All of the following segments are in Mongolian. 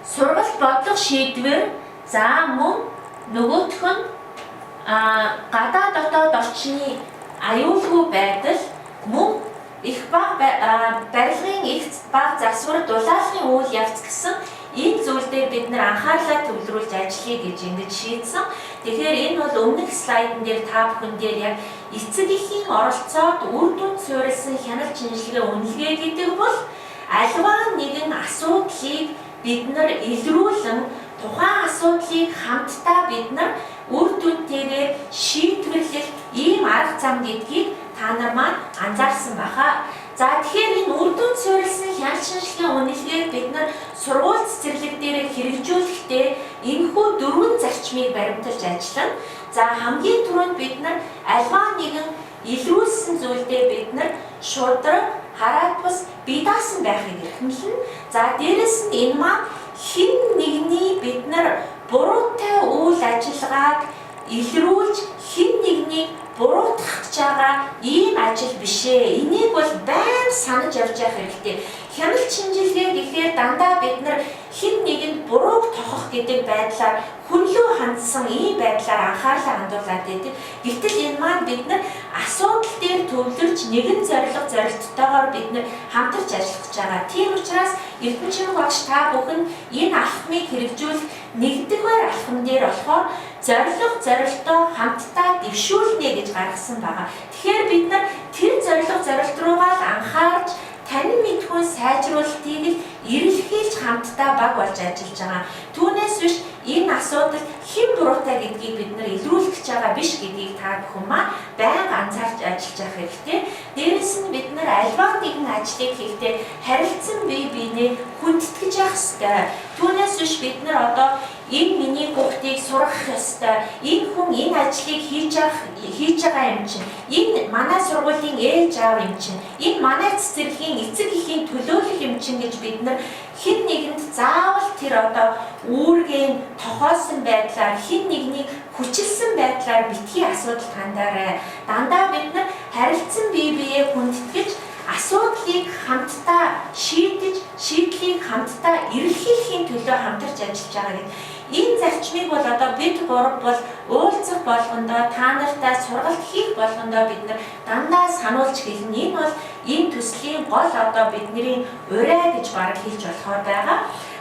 Сургалт, бодлого, шийдвэр, за мөн нөгөөх нь гадаа дотоод орчны аюулгүй байдал, мөн их бага барилгын их бага засвар дулаалгын үйл явц гэсэн энэ зүйл дээр бид нар анхаарлаа төвлөрүүлж ажиллая гэж ингэж шийдсэн. Тэгэхээр энэ бол өмнөх слайдн дээр та бүхэн дээр яг эцэг эхийн оролцоод үр дүнд суурилсан хяналт шинжилгээ үнэлгээ гэдэг бол альваа нэгэн асуудлыг бид нар илрүүлэн, тухайн асуудлыг хамтдаа бид нар үр дүнтэйгээр шийдвэрлэх ийм арга зам гэдгийг та нар маань анзаарсан баха. За, тэгэхээр энэ үр дүнд суурилсан хяналт шинжилгээ үнэлгээг бид нар сургууль цэцэрлэг дээр хэрэгжүүлэхдээ энэхүү дөрвөн зарчмыг баримталж ажиллана. За, хамгийн түрүүнд бид нар альваа нэгэн илрүүлсэн зүйлдээ бид нар шударга, хараат бус бие даасан байхыг эрхэмлэнэ. За, дээрэс нь энэ маань хэн нэгний бид нар буруутай үйл ажиллагааг илрүүлж, хэн нэгнийг буруутгах гэж байгаа ийм ажил биш ээ. Энийг бол байнга санаж явж явах хэрэгтэй. Хяналт шинжилгээ гэхээр дандаа бид нар хэн нэгэнд бурууг тохох гэдэг байдлаар, хүн лүү хандсан ийм байдлаар анхаарлаа хандуулад байдаг. Гэтэл энэ маань бид нар асуудал дээр төвлөрч, нэгэн зорилго зорилттойгоор бид нар хамтарч ажиллах гэж байгаа. Тийм учраас Эрдэнэчимэг багш та бүхэн энэ алхмыг хэрэгжүүлэх нэгдүгээр алхам дээр болохоор зорилго зорилтоо хамтдаа дэвшүүлнэ гэж гаргасан байгаа. Тэгэхээр бид нар тэр зорилго зорилт руугаа л анхаарч, танин мэдэхүйн сайжруулалтыг л эрэлхийлж хамтдаа баг болж ажиллаж байгаа. Түүнээс биш энэ асуудал хэн буруутай гэдгийг бид нар илрүүлэх гэж байгаа биш гэдгийг та бүхэн маань байнга анзаарч ажиллаж явах хэрэгтэй. Дээрэс нь бид нар альваа нэгэн ажлыг хийхдээ харилцан бие биенээ хүндэтгэж явах ёстой. Түүнээс биш бид нар одоо энэ миний хүүхдийг сургах ёстой. Энэ хүн энэ ажлыг хийж байгаа юм чинь. Энэ манай сургуулийн ээж аав юм чинь. Энэ манай цэцэрлэгийн эцэг эхийн төлөөлөх юм чинь гэж бид нар хэн нэгэнд заавал тэр одоо үүргийг тохиосон байдлаар, хэн нэгнийг хүчилсэн байдлаар битгий асуудалд хандаарай. Дандаа бид нар харилцан бие биеэ хүндэтгэж, асуудлыг хамтдаа шийдэж, шийдлийг хамтдаа эрэлхийлэхийн төлөө хамтарч ажиллаж байгаа гэдэг. Энэ зарчмыг бол одоо бид гурав бол уулзах болгондоо, та нартай сургалт хийх болгондоо бид нар дандаа сануулж хэлнэ. Энэ бол энэ төслийн гол одоо бидний уриа гэж бараг хэлж болохоор байгаа.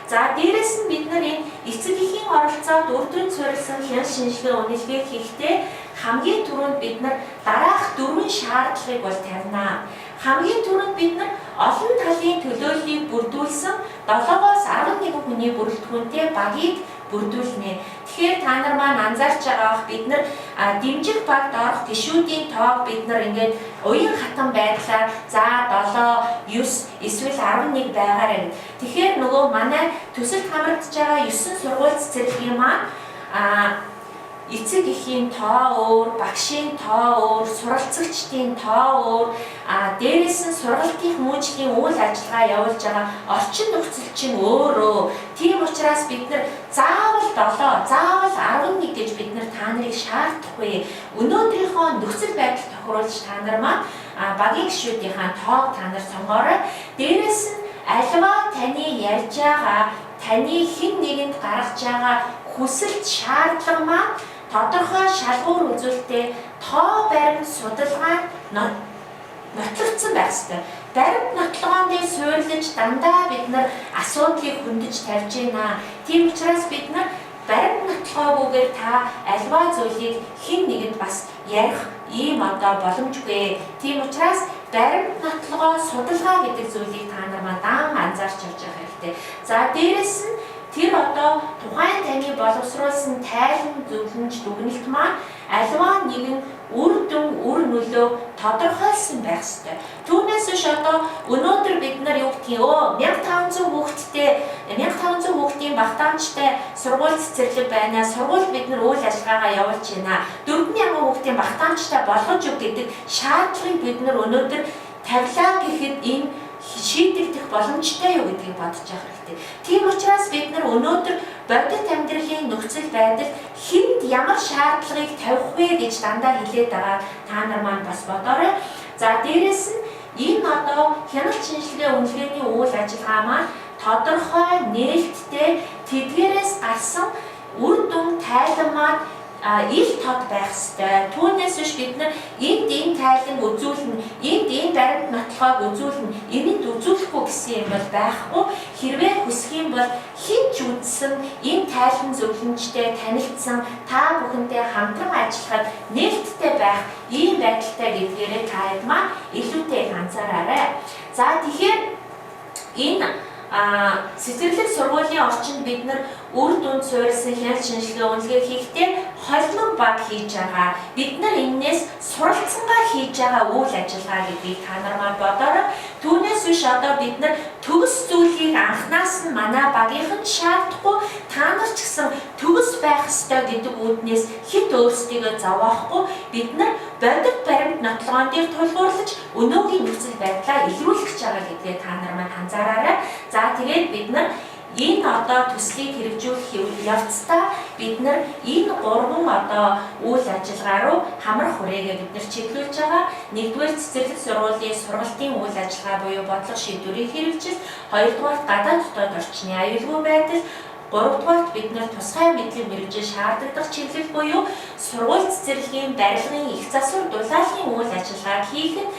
За, дээрэс нь бид нар энэ эцэг эхийн оролцоод үр дүнд суурилсан хяналт шинжилгээ үнэлгээ хийхдээ хамгийн түрүүнд бид нар дараах дөрвөн шаардлагыг бол тавина. Хамгийн түрүүнд бид нар олон талын төлөөллийг бүрдүүлсэн 7-оос 11 хүний бүрэлдэхүүнтэй багийг бүрдүүлнэ. Тэгэхээр та нар маань анзаарч байгаа бах, бид нар дэмжих багт орох гишүүдийн тоог бид нар ингээд уян хатан байдлаар за 7, 9 эсвэл 11 байгаарай. Тэгэхээр нөгөө манай төсөлд хамрагдаж байгаа 9 сургууль цэцэрлэгийн маань эцэг эхийн тоо өөр, багшийн тоо өөр, суралцагчдын тоо өөр, дээрээс нь сургалтын хүмүүжлийн үйл ажиллагаа явуулж байгаа орчин нөхцөл чинь өөрөө. Тийм учраас бид нар заавал 7, заавал 11 гэж бид нар та нарыг шаардахгүй. Өнөөдрийнхөө нөхцөл байдал тохируулж та нар маань багийн гишүүдийнхээ тоог та нар сонгоорой. Дээрээс нь альва таны ярьж байгаа, таны хэн нэгэнд гаргаж байгаа хүсэлт шаардлага маань тодорхой шалгуур үзүүлэлттэй, тоо баримт судалгаа нотлогдсон байх ёстой. Баримт нотлогоон дээр суурилж дандаа бид нар асуудлыг хөндөж тавьж байна. Тийм учраас бид нар баримт нотлогоогүйгээр та альва зүйлийг хэн нэгэнд бас ярих ийм одоо боломжгүй. Тийм учраас баримт нотлогоо, судалгаа гэдэг зүйлийг та нар маань даан анзаарч явж явах хэрэгтэй. За, дээрэс нь тэр одоо тухайн таны боловсруулсан тайлан, зөвлөмж, дүгнэлт маань альва нэгэн үр дүн, үр нөлөө тодорхойлсон байх ёстой. Түүнээс биш одоо өнөөдөр бид нар юу гэдгийг 1500 хүүхэдтэй, 1500 хүүхдийн багтаамжтай сургууль цэцэрлэг байна. Сургуульд бид нар үйл ажиллагаагаа явуулж байна. 4000 хүүхдийн багтаамжтай болгож өг гэдэг шаардлагыг бид нар өнөөдөр тавилаа гэхэд энэ шийдэгдэх боломжтой юу гэдгийг бодож явах хэрэгтэй. Тийм учраас бид нар өнөөдөр бодит амьдралын нөхцөл байдал хэнд ямар шаардлагыг тавих вэ гэж дандаа хэлээд байгаа, та нар маань бас бодоорой. За, дээрэс нь энэ одоо хяналт шинжилгээ үнэлгээний үйл ажиллагаа маань тодорхой нээлттэй Тэдгээрээс гарсан үр дүн тайлан маань ил тод байх ёстой. Түүнээс биш бид нар энд энэ тайлан үзүүлнэ, энд энэ баримт нотлохойг үзүүлнэ, энэнд үзүүлэхгүй гэсэн юм бол байхгүй. Хэрвээ хүсэх юм бол хэн ч үзсэн энэ тайлан зөвлөмжтэй танилцсан та бүхэнтэй хамтран ажиллахад нээлттэй байх ийм байдалтай гэдгээрээ та хэд маань илүүтэй их анзаараарай. За, тэгэхээр энэ цэцэрлэг сургуулийн орчинд бид нар үр дүнд суурилсан хяналт шинжилгээ үнэлгээ хийхдээ холимог баг хийж байгаа. Бид нар энээс суралцсангаа хийж байгаа үйл ажиллагаа гэдгийг та нар маань бодоорой. Түүнээс биш одоо бид нар төгс зүйлийг анханаас нь манай багийнхан шаардахгүй, та нар ч гэсэн төгс байх ёстой гэдэг үүднээс хэт өөрсдийгөө зовоохгүй, бид нар бодит баримт нотлогоон дээр тулгуурлаж өнөөгийн нөхцөл байдлаа илрүүлэх гэж байгаа гэдгээ та нар маань анзаараарай. За, тэгээд бид нар энэ одоо төслийг хэрэгжүүлэх явцдаа бид нар энэ гурван одоо үйл ажиллагаа руу хамрах хүрээгээ бид нар чиглүүлж байгаа. Нэгдүгээр, цэцэрлэг сургуулийн сургалтын үйл ажиллагаа буюу бодлого шийдвэрийн хэрэгжил, хоёрдугаарт гадаад дотоод орчны аюулгүй байдал, гуравдугаарт бид нар тусгай мэдлэг мэргэжил шаардлагадах чиглэл буюу сургууль цэцэрлэгийн барилгын их засвар дулаалгын үйл ажиллагааг хийхэд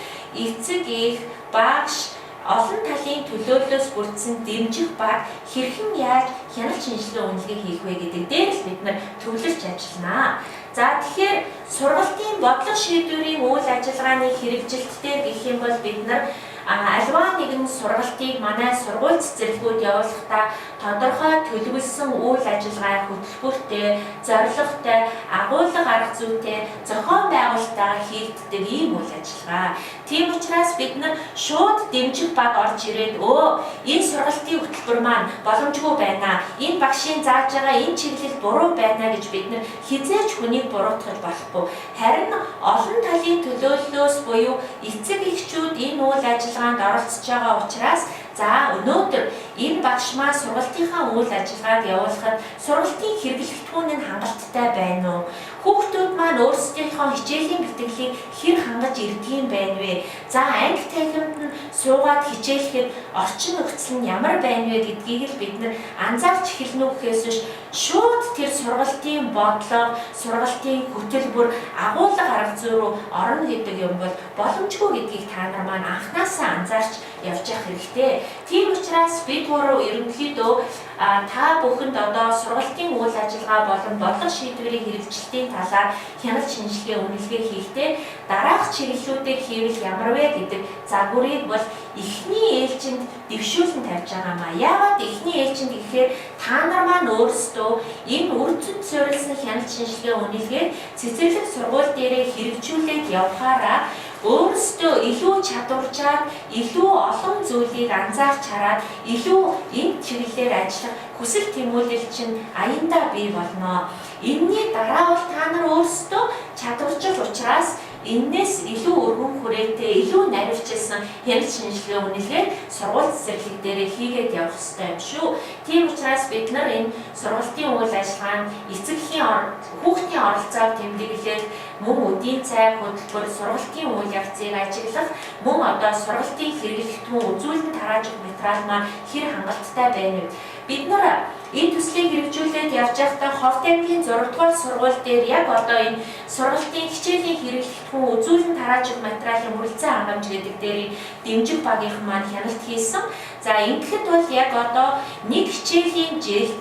эцэг эх, багш, олон талын төлөөллөөс бүрдсэн дэмжих баг хэрхэн яаж хяналт шинжилгээ үнэлгээ хийх вэ гэдэг дээр л бид нар төвлөрч ажиллана. За, тэгэхээр сургалтын бодлого шийдвэрийн үйл ажиллагааны хэрэгжилттэй гэх юм бол бид нар альва нэгэн сургалтыг манай сургууль цэцэрлэгүүд явуулахдаа тодорхой төлөвлөсөн үйл ажиллагаа хөтөлбөртэй, зорилготой, агуулга арга зүйтэй, зохион байгуулалттайгаар хийгддэг ийм үйл ажиллагаа. Тийм учраас бид нар шууд дэмжих баг орж ирээд энэ сургалтын хөтөлбөр маань боломжгүй байна. Энэ багшийн зааж байгаа энэ чиглэл буруу байна гэж бид нар хэзээ ч хүнийг буруутгаж болохгүй. Харин олон талын төлөөллөөс буюу эцэг эхчүүд энэ үйл ажиллагаанд оролцож байгаа учраас, за, өнөөдөр энэ багш маань сургалтынхаа үйл ажиллагааг явуулахад сургалтын хэрэглэгдэхүүн нь хангалттай байна уу? Хүүхдүүд маань өөрсдийнхөө хичээлийн бэлтгэлийг хэр хангаж ирдэг юм байна вэ? За, анги танхимд нь суугаад хичээлэхэд орчин нөхцөл нь ямар байна вэ гэдгийг л бид нар анзаарч эхэлнэ үү гэхээс биш шууд тэр сургалтын бодлого, сургалтын хөтөлбөр, агуулга арга зүй рүү орно гэдэг юм бол боломжгүй гэдгийг та нар маань анханасаа анзаарч явж явах хэрэгтэй. Тийм учраас бид гурав ерөнхийдөө та бүхэнд одоо сургалтын үйл ажиллагаа болон бодлого шийдвэрийн хэрэгжилтийн талаар хяналт шинжилгээ үнэлгээ хийхдээ дараах чиглэлүүдээр хийвэл ямар вэ гэдэг загварыг бол эхний ээлжинд дэвшүүлэн тавьж байгаа маа. Яагаад эхний ээлжинд гэхээр та нар маань өөрсдөө энэ үр дүнд суурилсан хяналт шинжилгээ үнэлгээ цэцэрлэг сургууль дээрээ хэрэгжүүлээд явахаараа өөрсдөө илүү чадваржаад, илүү олон зүйлийг анзаарч хараад, илүү энэ чиглэлээр ажиллах хүсэл тэмүүлэл чинь аяндаа бий болно. Энэний дараа бол та нар өөрсдөө чадваржих учраас энээс илүү өргөн хүрээтэй, илүү наривчилсан хяналт шинжилгээ үнэлгээ сургууль цэцэрлэг дээрээ хийгээд явах ёстой юм шүү. Тийм учраас бид нар энэ сургалтын үйл ажиллагаанд эцэг эхийн хүүхдийн оролцоог тэмдэглэх, мөн үдийн цай хөтөлбөр, сургалтын үйл явцыг ажиглах, мөн одоо сургалтын хэрэглэгдэхүүн үзүүлэн тарааж өгөх материал маань хэр хангалттай байна вэ? Бид нар энэ төслийг хэрэгжүүлээд явж байхдаа Ховд аймгийн 6 дугаар сургууль дээр яг одоо энэ сургалтын хичээлийн хэрэглэгдэхүүн үзүүлэн тарааж өгөх материалын хүрэлцэн хангамж гэдэг дээр дэмжих багийнхан маань хяналт хийсэн. За, ингэхэд бол яг одоо нэг хичээлийн жил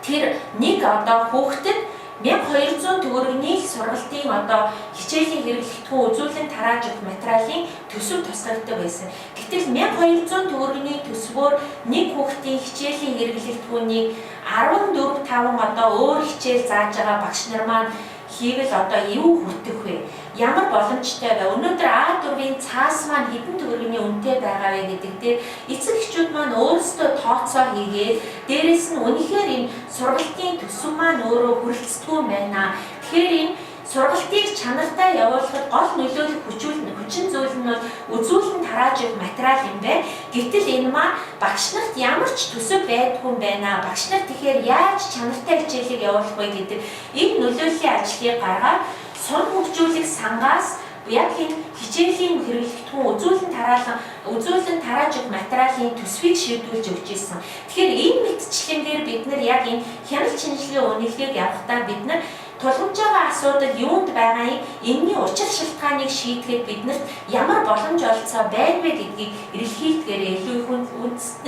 тэр нэг одоо хүүхдэд 1200 төгрөгийн сургалтын одоо хичээлийн хэрэглэгдэхүүн үзүүлэн тарааж өгөх материалын төсөв тусгагддаг байсан. Гэтэл 1200 төгрөгийн төсвөөр нэг хүүхдийн хичээлийн хэрэглэгдэхүүнийг 14 5 одоо өөр хичээл зааж байгаа багш нар маань хийвэл одоо юу хүртэх вэ? Ямар боломжтой вэ? Өнөөдөр А4-ийн цаас маань хэдэн төгрөгийн үнэтэй байгаа вэ гэдэг дээр эцэг эхчүүд маань өөрсдөө тооцоо хийгээд, дээрэс нь үнэхээр энэ сургалтын төсөв маань өөрөө хүрэлцдэггүй юм байна. Тэгэхээр энэ сургалтыг чанартай явуулахад гол нөлөөлөх хүчин зүйл нь бол үзүүлэн тарааж өгөх материал юм байна. Гэтэл энэ маань багш нарт ямар ч төсөв байдгүй юм байна. Багш нар тэгэхээр яаж чанартай хичээлийг явуулах вэ гэдэг энэ нөлөөллийн ажлыг гаргаад сум хөгжүүлэх сангаас Яг энэ хичээлийн хэрэглэгдэхүүн үзүүлэн тарааж өгөх материалын төсвийг шийдвүүлж өгч ирсэн. Тэгэхээр энэ мэтчлэнгээр бид нар яг энэ хяналт шинжилгээ үнэлгээг явахдаа бид нар тулгамж байгаа асуудал юунд байгаа юм, энэний учир шалтгааныг шийдэхэд биднэрт ямар боломж олцоо байна вэ гэдгийг эрэлхийлдгээрээ илүү их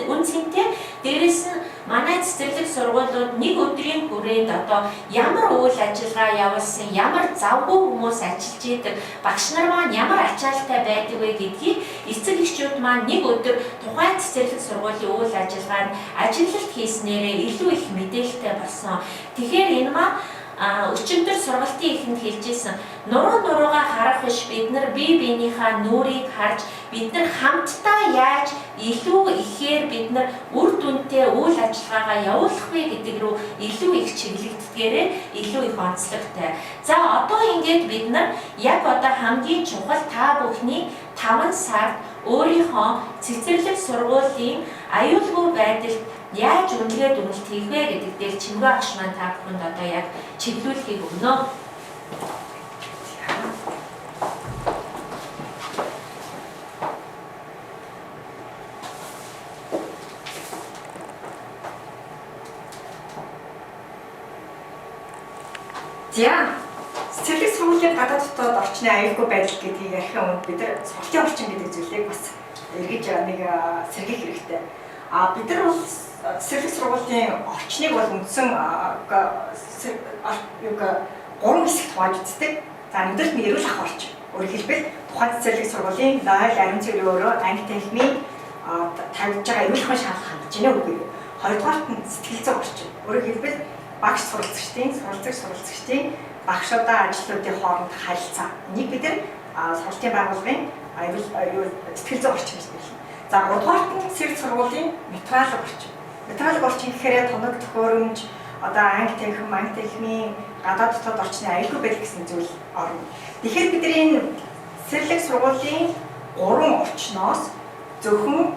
үн цэнтэй. Дээрээс нь манай цэцэрлэг сургуулиуд нэг өдрийн хүрээнд одоо ямар үйл ажиллагаа явуулсан, ямар завгүй хүмүүс ажиллаж идэг, багш нар маань ямар ачаалтай байдаг вэ гэдгийг эцэг эхчүүд маань нэг өдөр тухайн цэцэрлэг сургуулийн үйл ажиллагаанд ажиглалт хийснээрээ илүү их мэдээлэлтэй болсон. Тэгэхээр энэ маань өчигдөр сургалтын эхэнд хэлжсэн, нуруу нуруугаа харах биш, бид нар бие биенийхээ нүрийг харж бид нар хамтдаа яаж илүү ихээр бид нар үр дүнтэй үйл ажиллагаагаа явуулах вэ гэдэг рүү илүү их чиглэгддгээрээ илүү их онцлогтой. За одоо ингээд бид нар яг одоо хамгийн чухал та бүхний 5 сард өөрийнхөө цэцэрлэг сургуулийн аюулгүй байдалд яаж үнэлгээ дүгнэлт хийх вэ гэдэг дээр Чимгээ агш маань та бүхэнд одоо яг чиглүүлэхийг өгнө. За, цэцэрлэг сургуулийн гадаад дотоод орчны аюулгүй байдал гэдгийг ярих өмнө бид нар сургалтын орчин гэдэг зүйлийг бас эргэж нэг сэргийх хэрэгтэй. А бид нар бол цэцэрлэг сургуулийн орчныг бол үндсэн юг гурван хэсэгт хувааж үздэг. За, нэгдүгээрт нь эрүүл ах орчин. Өөрөөр хэлбэл тухайн цэцэрлэг сургуулийн 0 ариун цэврийн өрөө анги танхимын тавьж байгаа эрүүл ахуйн шаардлага хангаж байна үгүй юу. Хоёрдугаарт нь сэтгэл зүйн орчин. Өөрөөр хэлбэл багш суралцагчдын, суралцагч суралцагчдын багшуудаа ажилтнуудын хооронд харилцаа. Энийг бид нар сургалтын байгууллагын аюул сэтгэл зүйн орчин гэж нэрлэнэ. За, гуравдугаарт нь цэцэрлэг сургуулийн материалын орчин. Материалын орчин гэхээр тоног төхөөрөмж, одоо анги танхим, анги танхимын гадаад дотоод орчны аюулгүй байдал гэсэн зүйл орно. Тэгэхээр бид энэ цэцэрлэг сургуулийн гурван орчноос зөвхөн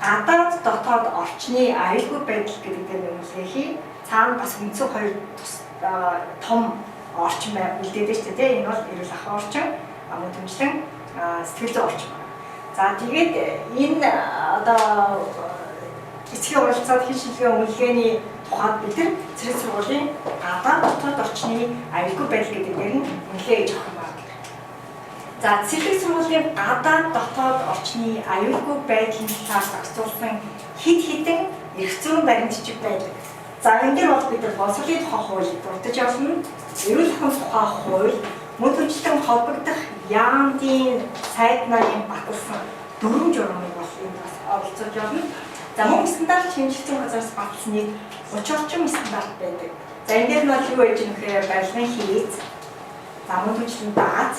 гадаад дотоод орчны аюулгүй байдал гэдэг дээр нэмэлт хий. Цаана бас үндсэн хоёр том орчин үлдээд байна шүү дээ. Энэ бол эрүүл ахуйн орчин, мөн түншлэн сэтгэл зүйн орчин байна. За, тэгээд энэ одоо эцгийн оролцоод хэл шинжилгээ үнэлгээний тухайд бид нар цэцэрлэг сургуулийн гадаад дотоод орчны аюулгүй байдал гэдэг дээр нь үнэлгээ хийж авах юм байна. За, цэцэрлэг сургуулийн гадаад дотоод орчны аюулгүй байдлын талаар зохицуулсан хэд хэдэн эрх зүйн баримтчиг байдаг. За, энэ дэр бол бид нар боловсролын тухай хуулийг дурдж явна. Эрүүл ахуйн тухай хууль, мөн түншлэн холбогдох яамдын сайд нарын баталсан дүрэм журмыг бол энд бас оролцуулж явна. За, мөн стандарт шинжилсэн газараас баталсан нэг 30 орчим стандарт байдаг. За, энэ дээр нь бол юу байж гэхээр барилгын хийц, за мөн түншлэн дааз,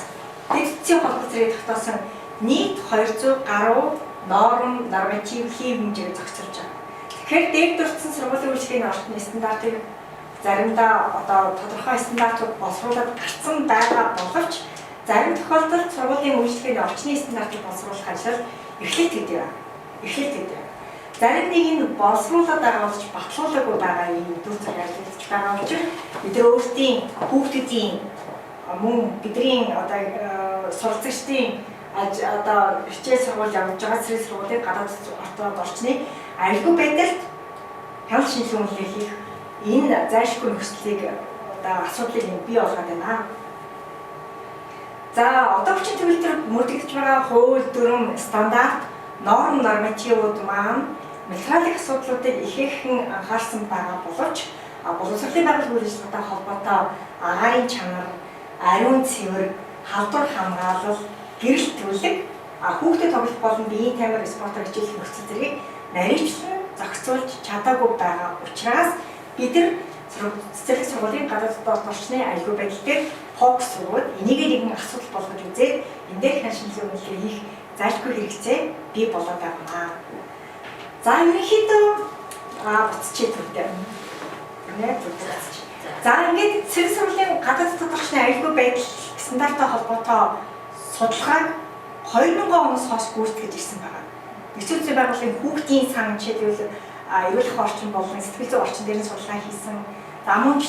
дэд бүтцийн холбоо зэрэг тогтоосон нийт 200 гаруй норм, норматив хэв хэмжээг зохицуулж байгаа. Тэгэхээр дээр дурдсан сургуулийн үйлчилгээний орчны стандартыг заримдаа одоо тодорхой стандартууд боловсруулад гарцсан байгаа боловч зарим тохиолдолд сургуулийн үйлчилгээний орчны стандартыг боловсруулах ажил эхлэл төдий байна. Эхлэл төдий. Зарим нэг нь боловсруулад байгаа боловч батлуулаагүй байгаа ийм дүр зураг ажиллаж байгаа учраас бид нар өөрсдийн хүүхдүүдийн мөн бидний одоо суралцагчдын одоо хичээл сургууль явж байгаа цэцэрлэг сургуулийн гадаад дотоод орчны аюулгүй байдалд хяналт шинжилгээ үнэлгээ хийх энэ зайлшгүй нөхцөлийг одоо асуудлыг бий болгоод байна. За, одоо хүчин төгөлдөр мөрдөгдөж байгаа хууль, дүрэм, стандарт, норм, нормативууд маань материалын асуудлуудыг ихээхэн анхаарсан байгаа боловч боловсролын байгууллагын үйл ажиллагаатай холбоотой агаарын чанар, ариун цэвэр, халдвар хамгаалал, гэрэл түлэг, хүүхдэд тоглох болон биеийн тамир спортоор хичээлэх нөхцөл зэргийг нарийвчлан зохицуулж чадаагүй байгаа учраас бид нар цэцэрлэг сургуулийн гадаад дотоод орчны аюулгүй байдал дээр фокус өгөөд энийг нэгэн асуудал болгож үзээд энэ дээр хяналт шинжилгээ үнэлгээ хийх зайлшгүй хэрэгцээ бий болоод байгаа. За, ерөнхийдөө буцчих төвтэй. Нэ буцчих. За, ингээд цэцэрлэг сургуулийн гадаад дотоод орчны аюулгүй байдал стандарттай холбоотой судалгааг 2000 оноос хойш гүйцэтгэж ирсэн байна. Нэгдсэн үндэсний байгууллагын хүүхдийн сан, жишээлбэл эрүүл ахуйн орчин болон сэтгэл зүйн орчин дээр нь судалгаа хийсэн. За, мөн ч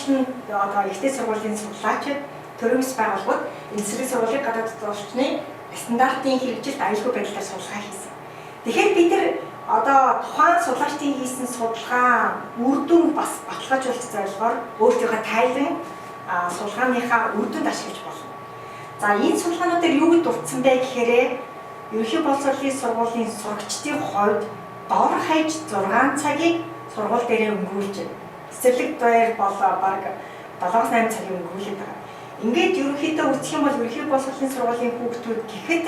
одоо ихтэй сургуулийн судлаачид төрийн бас байгууллагууд энэ цэцэрлэг сургуулийн гадаад дотоод орчны стандартын хэрэгжилт аюулгүй байдлаар судалгаа хийсэн. Тэгэхээр бид нар одоо тухайн судлаачдын хийсэн судалгаа үр дүн бас баталгаажуулах зорилгоор өөрсдийнхөө тайлан судалгааныхаа үр дүнд ашиглаж болно. За энэ судалгаанууд дээр юу гэж дурдсан бэ гэхээр ерөнхий боловсролын сургуулийн сурагчдын хувьд дор хаяж 6 цагийг сургууль дээрээ өнгөрүүлж байна. Цэцэрлэг дээр бол бараг 7-8 цагийг өнгөрүүлээд байгаа. Ингээд ерөнхийдөө үзэх юм бол ерөнхий боловсролын сургуулийн хүүхдүүд гэхэд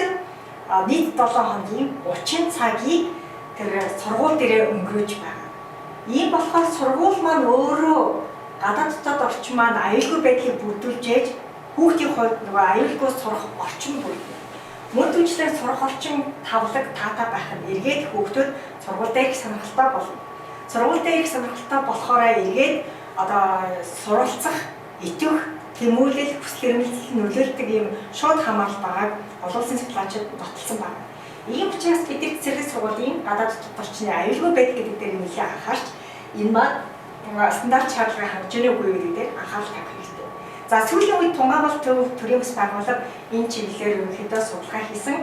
нийт 7 хоногийн 30 цагийг тэр сургууль дээрээ өнгөрөөж байгаа. Ийм болохоор сургууль маань өөрөө гадаад дотоод орчин маань аюулгүй байдлыг бүрдүүлж ээж хүүхдийн хувьд нөгөө аюулгүй сурах орчин бүрдэнэ. Мөн түншлэн сурах орчин тавлаг таатай байх нь эргээд хүүхдүүд сургууль дээр их сонирхолтой болно. Сургууль дээр их сонирхолтой болохоор эргээд одоо суралцах, итгэх, тэмүүлэл, хүсэл эрмэлзэл нөлөөлдөг ийм шууд хамаарал байгааг олон улсын судлаачид баталсан байна. Ийм учраас бид нар цэцэрлэг сургуулийн гадаад дотоод орчны аюулгүй байдал гэдэг дээр нэлээд анхаарч энэ маань стандарт шаардлагыг хангаж гэнэ үгүй гэдэг дээр анхаарал тавих хэрэгтэй. За сүүлийн үед Тунгаабал төв төрийн бас байгууллага энэ чиглэлээр ерөнхийдөө судалгаа хийсэн.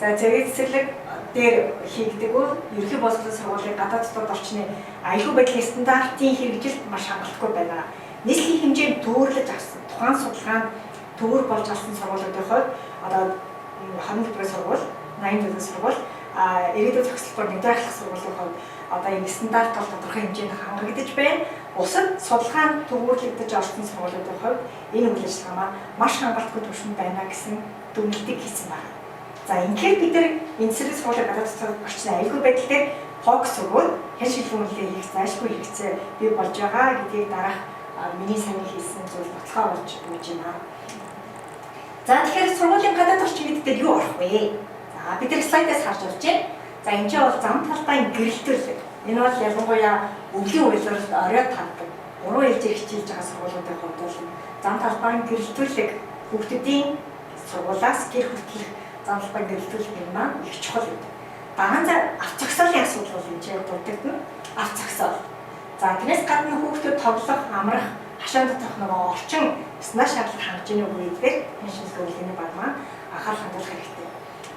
За цэцэрлэг дээр хийгдэг үү ерөнхий боловсролын сургуулийн гадаад дотоод орчны аюулгүй байдлын стандартын хэрэгжилт маш хангалтгүй байна. Нийслэлийн хэмжээнд төвөрлөж авсан тухайн судалгаанд төвөр болж авсан сургуулиудын хувьд одоо 21 дугаар сургууль, 84 сургууль, ирээдүйн зохицолтоор 1 дугаар ахлах сургуулийн хувьд одоо энэ стандарт бол тодорхой хэмжээнд хангагдаж байна. Бусад судалгаанд төвөрлөгдөж орсон сургуулиудын хувьд энэ үйл ажиллагаа маань маш хангалтгүй түвшинд байна гэсэн дүгнэлтийг хийсэн байна. За ингэхээр бид нар энэ цэцэрлэг сургуулийн гадаад дотоод орчны аюулгүй байдал дээр фокус өгөөд хяналт шинжилгээ үнэлгээ хийх зайлшгүй хэрэгцээ бий болж байгаа гэдгийг дараах миний сайн хийсэн зүйл баталгаа болж өгч байна. За тэгэхээр сургуулийн гадаад орчин гэдэг дээр юу орох вэ? За бид нар слайдаас харж болж байна. За энэ чинь бол зам талбайн гэрэлтүүлэг. Энэ бол ялангуяа өвлийн улиралд орой тавдаг. Гурван ээлжээр хичээлж байгаа сургуулиудын хувьд бол зам талбайн гэрэлтүүлэг хүүхдүүдийн сургуулиас гэр хүртэлх зам талбайн гэрэлтүүлэг юм маань их чухал гэдэг. Дараа нь авто зогсоолын асуудал бол энэ чинь дурддагна. Авто зогсоол. За тэрнээс гадна хүүхдүүд тоглох, амрах, хашаан доторх нөгөө орчин стандарт шаардлага хангаж ийн үгүй гэдгээр энэ шинжилгээ үнэлгээний баг маань анхаарал хандуулах хэрэгтэй.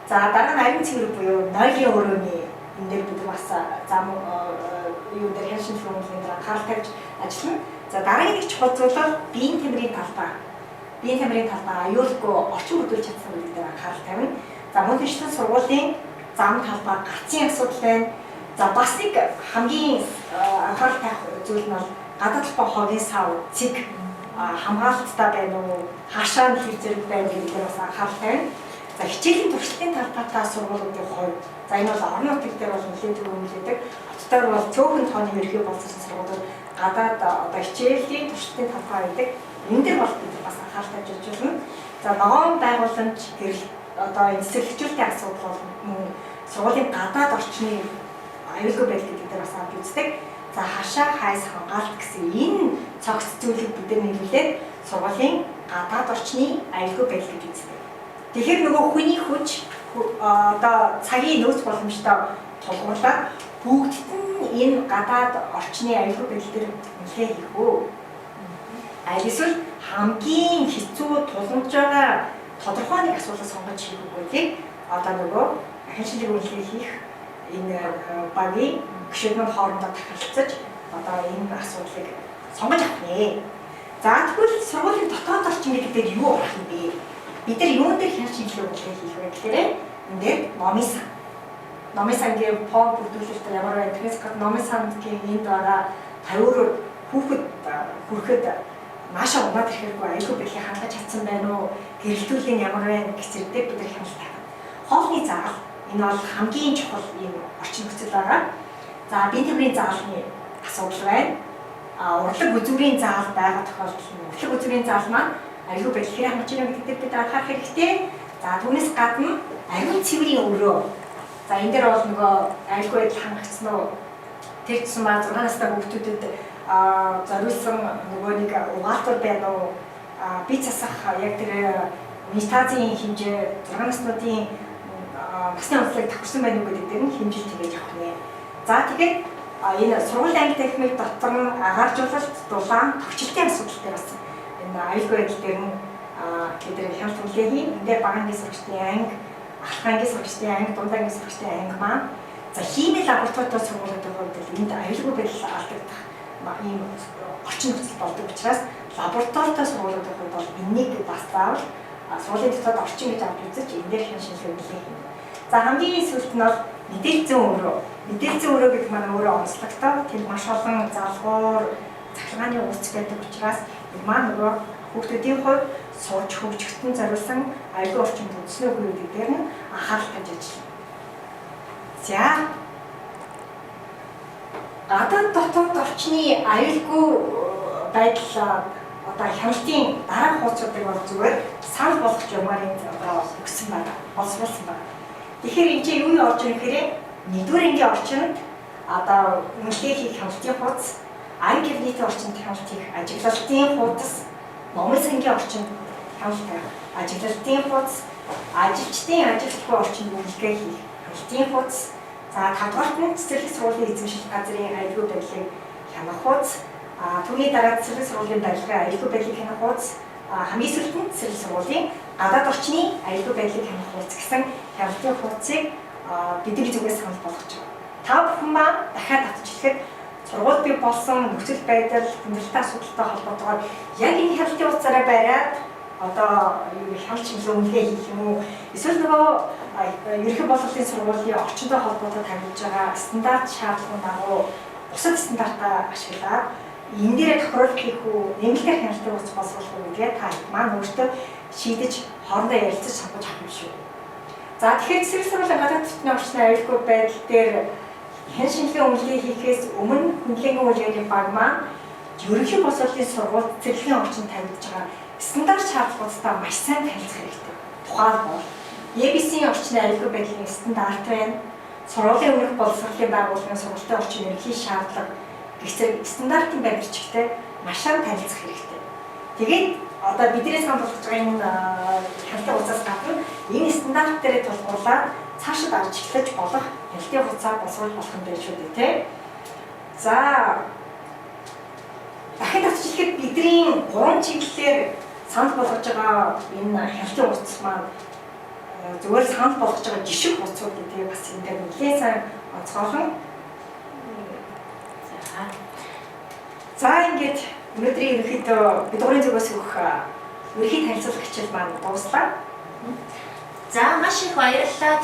За дараа нь ариун цэвэр буюу нойлын өрөөний энэ дээр бид бас зам юу дээр хяналт шинжилгээ үнэлгээний дээр анхаарал тавьж ажиллана. За дараагийн нэг чухал зүйл бол биеийн тамирын талбай. Биеийн тамирын талбай аюулгүй орчин бүрдүүлж чадсан гэдэг дээр анхаарал тавина. За мөн түншлэн сургуулийн зам талбай гацын асуудал байна. За бас нэг хамгийн анхаарал тавих зүйл нь бол гадаад талбай хогийн сав цэг хамгаалттай байна уу, хаашаа нь хэр зэрэг байна гэдэг дээр бас анхаарал тавина. За хичээлийн туршилтын талбайтай сургуулиудын хувьд за энэ бол орон нутаг дээр бол нэлээд төвөмлөдөг. Хотдоор бол цөөхөн тооны ерөнхий боловсролын сургуулиуд гадаад одоо хичээлийн туршилтын талбай байдаг. Энэ дээр бол бид бас анхаарал тавьж ажиллана. За ногоон байгууламж гэрэл одоо энэ цэцэрлэгчүүлтийн асуудал бол мөн сургуулийн гадаад орчны аюулгүй байдал гэдэг дээр бас авч үздэг. За хашаа хайс хамгаалт гэсэн энэ цогц зүйлийг бид нар нийлүүлээд сургуулийн гадаад орчны аюулгүй байдал гэж үздэг. Тэгэхээр нөгөө хүний хүч одоо цагийн нөөц боломжтой тулгуурлаад бүгдд нь энэ гадаад орчны аюулгүй байдал дээр үнэлгээ хийх үү? Аль эсвэл хамгийн хэцүү тулгамж байгаа тодорхой нэг асуудлыг сонгож хийх үү гэдгийг одоо нөгөө хяналт шинжилгээ үнэлгээ хийх энэ багийн гишүүд маань хоорондоо тахилцаж одоо энэ асуудлыг сонгож авах нэ. За тэгвэл сургуулийн дотоод орчин гэдэг дээр юу орох юм бэ? Бид нар юун дээр хяналт шинжилгээ үнэлгээ хийх вэ гэхээр энэ дээр номын сан. Номын сангийн фонд бүрдүүлэлт ямар байна? Тэрнээс гадна номын сангийн энд байгаа тавиураар хүүхэд хүрэхэд наашаа унаад ирэхэргүй аюулгүй байдлыг хангаж чадсан байна уу? Гэрэлтүүлэг нь ямар байна гэх зэрэг дээр бид нар хяналт тавина. Хоолны заал энэ бол хамгийн чухал ийм орчин нөхцөл байгаа. За биеийн тамирын заалны асуудал байна. Урлаг үзүүрийн заал байгаа тохиолдолд нь урлаг үзүүрийн заал маань аюулгүй байдал хэрэг хангаж байна гэдэг дээр бид анхаарах хэрэгтэй. За түүнээс гадна ариун цэврийн өрөө. За энэ дээр бол нөгөө аюулгүй байдал хангагдсан уу? Тэр тусмаа 6 настай хүүхдүүдэд зориулсан нөгөө нэг угаалтур байна уу? Бие засах яг тэр унитазын хэмжээ 6 наснуудын насны онцлог тохирсон байна уу гэдэг дээр нь хэмжилт хийж авах нэ. За тэгээд энэ сургуулийн анги танхимыг дотор нь агааржуулалт, дулаан, товчлтын асуудал дээр бас энэ аюулгүй байдал дээр нь бид нар хяналт үнэлгээ хийн. Энд дээр бага ангийн сурагчдын анги, ахлах ангийн сурагчдын анги, дунд ангийн сурагчдын анги маань. За, химийн лабораторитой сургуулиудын хувьд бол энд аюулгүй байдал алдагдах ийм орчин нөхцөл болдог учраас лабораторитой сургуулиудын хувьд бол энэнийг бас заавал сургуулийн дотоод орчин гэж авч үзэж энэ дээр хяналт шинжилгээ үнэлгээ хийнэ. За, хамгийн сүүлд нь бол мэдээлэл зүйн өрөө. Мэдээлэл зүйн өрөө гэдэг маань өөрөө онцлогтой. Тэнд маш олон залгуур, цахилгааны ууц байдаг учраас энэ маань нөгөө хүүхдүүдийн хувьд сурч хөгжихэд нь зориулсан аюулгүй орчин бүтсэн үгүй гэдэг дээр нь анхаарал тавьж ажиллана. За, гадаад дотоод орчны аюулгүй байдал одоо хяналтын дараах хуудсуудыг бол зүгээр санал болгож явмаар энэ одоо өгсөн байна. Боловсруулсан байна. Тэгэхээр энэ чинь юу орж ирэх гэхээр нэгдүгээр ангийн орчинд одоо үнэлгээ хийх хяналтын хуудас, анги кабинетийн орчинд хяналт хийх ажиглалтын хуудас, номын сангийн орчинд хяналт тавих ажиглалтын хуудас, ажилчдын ажилтгүй орчинд үнэлгээ хийх хяналтын хуудас, за тавдугаарт нь цэцэрлэг сургуулийн эзэмшил газрын аюулгүй байдлыг хянах хуудас, түүний дараа цэцэрлэг сургуулийн барилгын аюулгүй байдлыг хянах хуудас, хамгийн сүүлд нь цэцэрлэг сургуулийн гадаад орчны аюулгүй байдлыг хянах хуудас гэсэн хяналтын хуудсыг бидний зүгээс санал болгож байгаа. Та бүхэн маань дахиад татж хэлэхэд сургууль бий болсон нөхцөл байдал, хүндрэлтэй асуудалтай холбоотойгоор яг энэ хяналтын хуудасаараа бариад одоо хяналт шинжилгээ үнэлгээ хийх юм уу? Эсвэл нөгөө ерөнхий боловсролын сургуулийн орчинтой холбоотой тавьж байгаа стандарт шаардлагын дагуу бусад стандартаа ашиглаад энэ дээрээ тохируулах хийх үү, нэмэлтээр хяналтын хуудас боловсруулах уу гэдгээ та маань өөртөө шийдэж хоорондоо ярилцаж сонгож авах юм шүү. За, тэгэхээр цэцэрлэг сургуулийн гадаад орчны орчны аюулгүй байдал дээр хяналт шинжилгээ үнэлгээ хийхээс өмнө хүндлэнгийн үнэлгээний баг маань ерөнхий боловсролын сургууль цэцэрлэгийн орчинд тавигдж байгаа стандарт шаардлагуудтай маш сайн танилцах хэрэгтэй. Тухайлбал ABC-ийн орчны аюулгүй байдлын стандарт байна. Сургуулийн өмнөх боловсролын байгууллагын сургалтын орчин ерөнхий шаардлага гэх зэрэг стандартын байр бичигтэй маш сайн танилцах хэрэгтэй. Тэгээд одоо бидний санал болгож байгаа энэ хяналтын хугацаас гадна энэ стандарт дээрээ тулгуурлаад цаашид ажиглаж болох хяналтын хугацаа боловсруулж болох юм байна шүү дээ, тий. За, дахин татчихлахад бидний гурван чиглэлээр санал болгож байгаа энэ хяналтын хугацаа маань зүгээр санал болгож байгаа жишг хугацууд гэдгийг бас энэ дээр нэлээд сайн онцгойлон. За, ингээд өнөөдрийн ерөнхийдөө бидний зүгээс өгөх ерөнхий танилцуулах хичээл маань дууслаа. За, маш их баярлалаа.